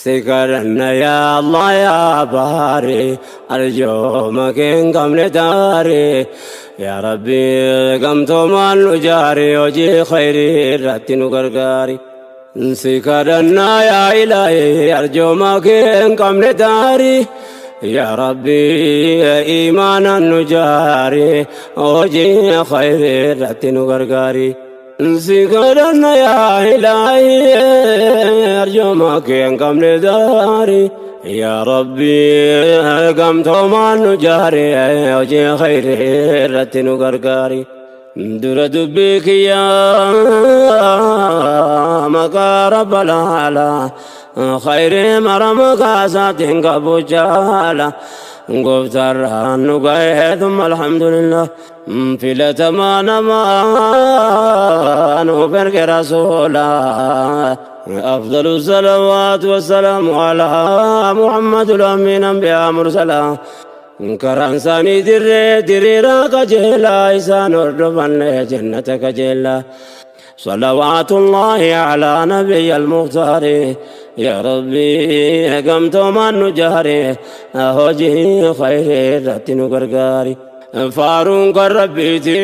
Si kadhanna yaa Allah yaa baari, arjooma kee hin qabne daari. Yaa Rabbi, gamtoomaan nu jaari, hojii khayrii irratti nu gargaari. Si kadhanna yaa Ilaahi, arjooma kee hin qabne daari. Yaa Rabbi, iimaanaan nu jaari, hojii khayrii irratti nu gargaari. Si kadhanna yaa Ilaahi, arjooma kee hin qabne daari. Yaa Rabbi, gamtoomaan nu jaari, hojii khayrii irratti nu gargaari. Dura dubbii kiyyaa maqaa Rabba laala, khayrii mara maqaa isaatiin qabu jaala. Gooftaarraan nu ga'ee, thumma alhamdulillah, filatamaa namaa nuuf erge rasuula. أفضل الصلوات والسلام على محمد الأمين أنبياء مرسلا. Karaan isaanii dirree diriiraa qajeelaa, isaan hordofanne jannata qajeelaa. صلوات الله على نبي المختار. يا ربي، gamtoomaan nu jaari, hojii khayrii irratti nu gargaari. Faaruun kan Rabbiiti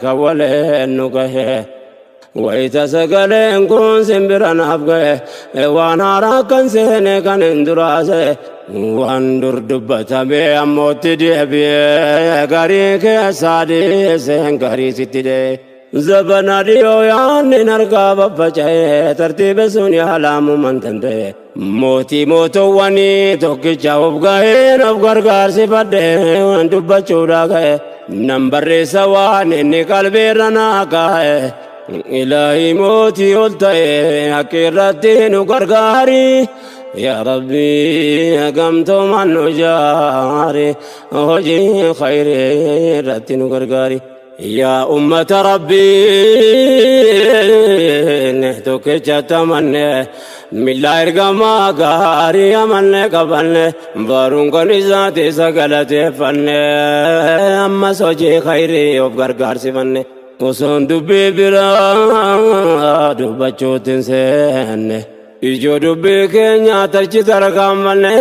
kan waleen nu gahe. Wayita sagaleen kun simbira naaf gahe, waan haaraa kan seene kan hin duraase, waan dur dubbatame ammootti deebi'ee, garii keessaa dhiiseen garii sitti dhee. Zabana dhiyoo yaanni harkaa baffaca'ee, tartiiba sun yaalaamuu danda'e. Mootii mootowwanii tokkicha of gaheen of gargaarsifadhee dubbachuudha ga'e. Nan barreessa waan inni qalbiirra naa kaa'e. Ilaahi mootii ol ta'e, akka irratti nu gargaari. Yaa Rabbi, gamtoomaan nu jaari, hojii khayrii irratti nu gargaari. Yaa ummata Rabbii, tokkicha tamanne, milla ergamaa gaarii amanne qabanne, baruun kan isaati isa galateeffanne, ammas hojii khayrii of gargaarsifanne. Osoon dubbii biraa dubbachuutti hin seenne, ijoo dubbii keenya tachi tarkaanfanne,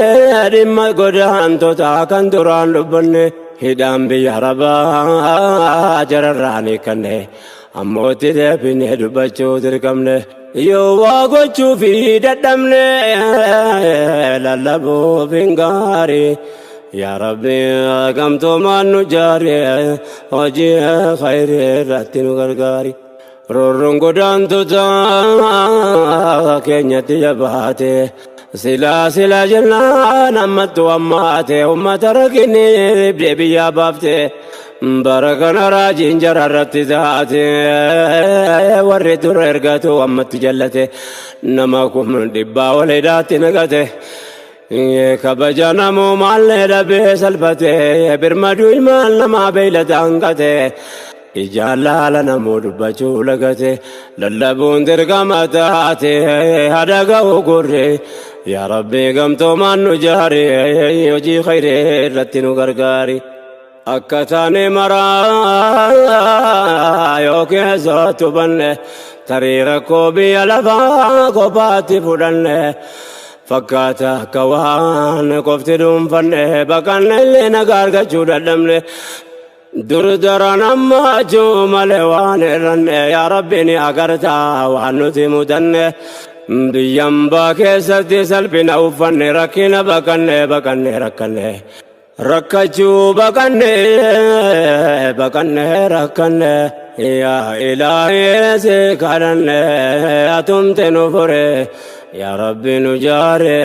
dhimma godaantota kan duraan dubbanne, hidhaan biyya Arabaa jararraan hiikanne, ammootti deebinee dubbachuu dirqamne. Yoo waa gochuu fi dadhabne, lallabuuf hin gaarii. Yaa Rabbi, gamtoomaan nu jaari, hojii khayrii irratti nu gargaari. Roorroon godaantota keenyatti jabaate, silaa silaa jennaan ammattu ammaate, ummata rakkinni dhibdee biyyaa baafte. Bara kana raajiin jara irratti taate, warri dura ergatu ammatti jallate, nama 100,000 ol hidhaatti naqate. Kabaja namumaallee dhabee salphate, birmaduu ilmaan namaa beeylada hanqate, ijaan laala namuu dubbachuu lagate, lallabuun dirqama taate hada ga'u gurre. Yaa Rabbi, gamtoomaan nu jaari, hojii khayrii irratti nu gargaari. Akka taane maraa yoo keessattu banne, tarii rakkoo biyya lafaa kophaatti fudhanne fakkaata, akka waan qofti dhuunfanne, baqanne illee nagaa argachuu dadhabne. Dur daran ammachuu malee waan irranne, yaa Rabbi, ni agartaa waan nuti mudanne. Biyyambaa keessatti salphina uffanne, rakkina baqanne, baqanne rakkanne, rakkachuu baqanne, baqanne rakkanne. Yaa Ilaahii, si kadhanne, atumte nu fure. Yaa Rabbi, nu jaare,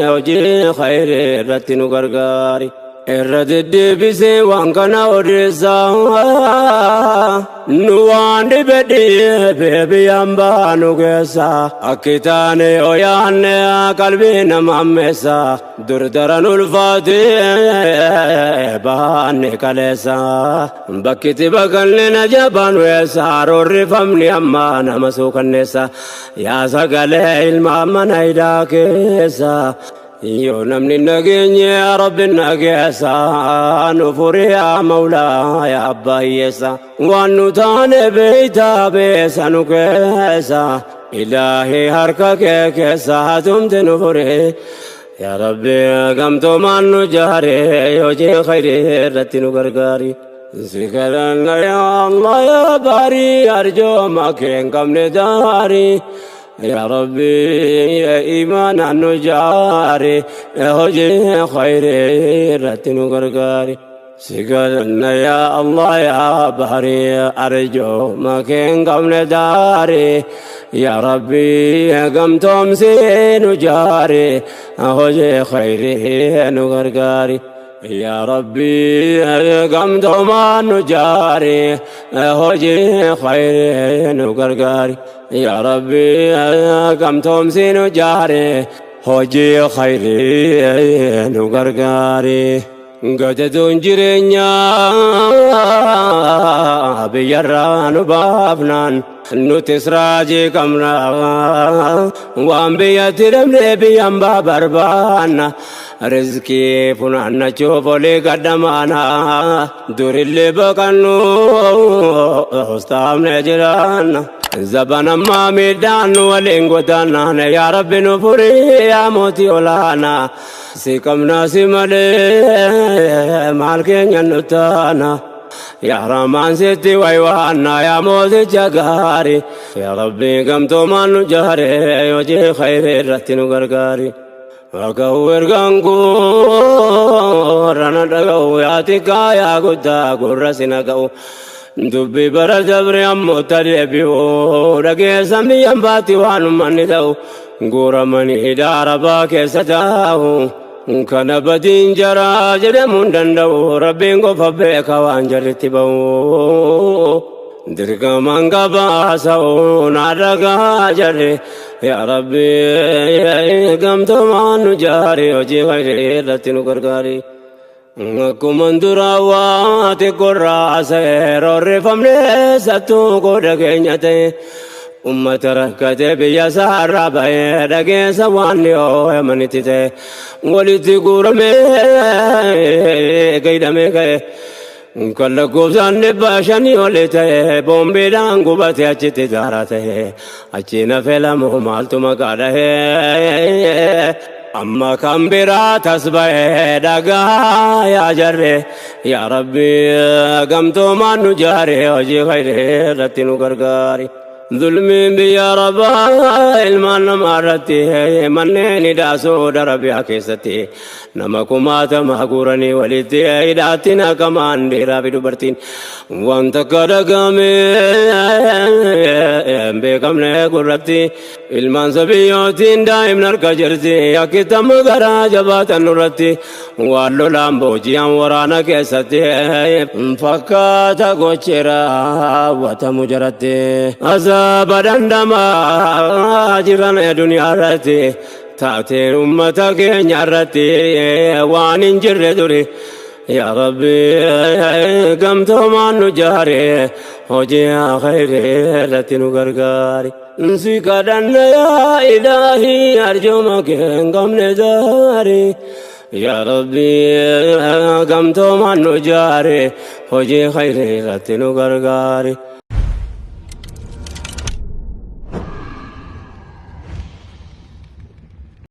hojii khayrii irratti nu gargaari. Irra deddeebisee waan kana odeessaa, nu waan dhibe dhibe biyyaan baanu keessa, akki taane yoo yaanne qalbii nama ammeessa. Dur daran ulfaate baanne kaleessa, bakkitti baqanne na jabaan weessa, roorrifamni amma nama suukanneessa. Yaa sagalee ilma mana hidhaa keessa, yoo namni nageenye Rabbi nageessa, nu furi yaa Mawlaa, yaa abbaa hiyyeessa. Waan nu taane beeytaa, beessa nu keessa. Ilaahii harka kee keessa hatumte nu fure. Yaa Rabbi, gamtoomaan nu jaare, hojii khayrii irratti nu gargaari. Si kadhanna yaa Allah, yaa baarii, arjooma kee hin qabne daarii. Yaa Rabbi, imaanaan nu jaare, hojii khayrii irratti nu gargaari. Si kadhanna yaa Allah, yaa baarii, arjooma kee hin qabne daarii. Yaa Rabbi, gamtoomsee nu jaare, hojii khayrii nu gargaari. Yaa Rabbi, gamtoomaan nu jaare, hojii khayrii nu gargaari. Yaa Rabbi, gamtoomsii nu jaare, hojii khayrii nu gargaari. Gadadoon jireenyaa biyyarraa nu baafnaan, nutis raajii qabna. Waan biyyatti dhabnee biyyan baa barbaanna, rizqii funaannachuuf olii gaddamaana. Durillee baqannu hostaamne jiraanna, zabanammaa miidhaan nu waliin godaannaan. Yaa Rabbi, nu furii, yaa mootii olaanaa. Si qabnaa, si malee maal keenya nu taana? Yaa Rahmaan, sitti waywaanna, yaa mooticha gaari. Yaa Rabbi, gamtoomaan nu jaare, hojii khayrii irratti nu gargaari. Dhaga'u ergaan rana dhaga'u, yaa xiqqaa yaa guddaa, gurra si naga'u. Dubbi bara dabre ammoo tadeebi'u dhageessan, biyyan baatti waan ummanni ta'u guuramanii hidhaa Arabaa keessa taa'u. Kana badiin jaraa jedhamuu hin danda'u, Rabbiin qofa beeka waan jarritti ba'u. Dirqamaan gabaasa'u naa dhagaa jarri. Yaa Rabbi, gamtoomaan nu jaari, hojii khayrii irratti nu gargaari. Akkuma duraa waa xiqqoorraa seerorrifamne, sattuu qooda keenya ta'e. Ummata rakkate biyya isaarraa bahee, dhageessa waan dhiyoo yamanitti ta'e. Walitti guuramee gaidhamee ka'e. Kan lakkoofsaan 500 oli ta'e boombiidhaan gubate, achitti daaraa ta'e. Achi nafe lamu maaltu maqaa dhahee? Amma kan biraa tas ba'ee dhagaa yaa jarre. Yaa Rabbi, gamtoomaan nu jaare, hojii khayrii irratti nu gargaari. Zulmiin biyya Arabaa ilmaan namaa irratti, manneen hidhaa Saudi Arabiyaa keessatti nama kumaatama guuranii walitti hidhaatti naqamaan, dhiiraa fi dubartiin, wanta akka dhagame hin beekamne gurratti. Ilmaan sabiyyootiin daa'imni harka jirti, akkitama garaa jabaatan nurratti waan lolaan booji'an waraana keessatti fakkaata gochi raawwatamu jaratti. Azaaba dhandhamaa jiran duniyaa irratti, taateen ummata keenya irratti waan hin jirre duri. Yaa Rabbi, gamtoomaan nu jaare, hojii khayrii irratti nu gargaari. Si kadhanna yaa Ilaahii, arjooma kee hin qabne daari. Yaa Rabbi, gamtoomaan nu jaare, hojii khayrii irratti nu gargaari.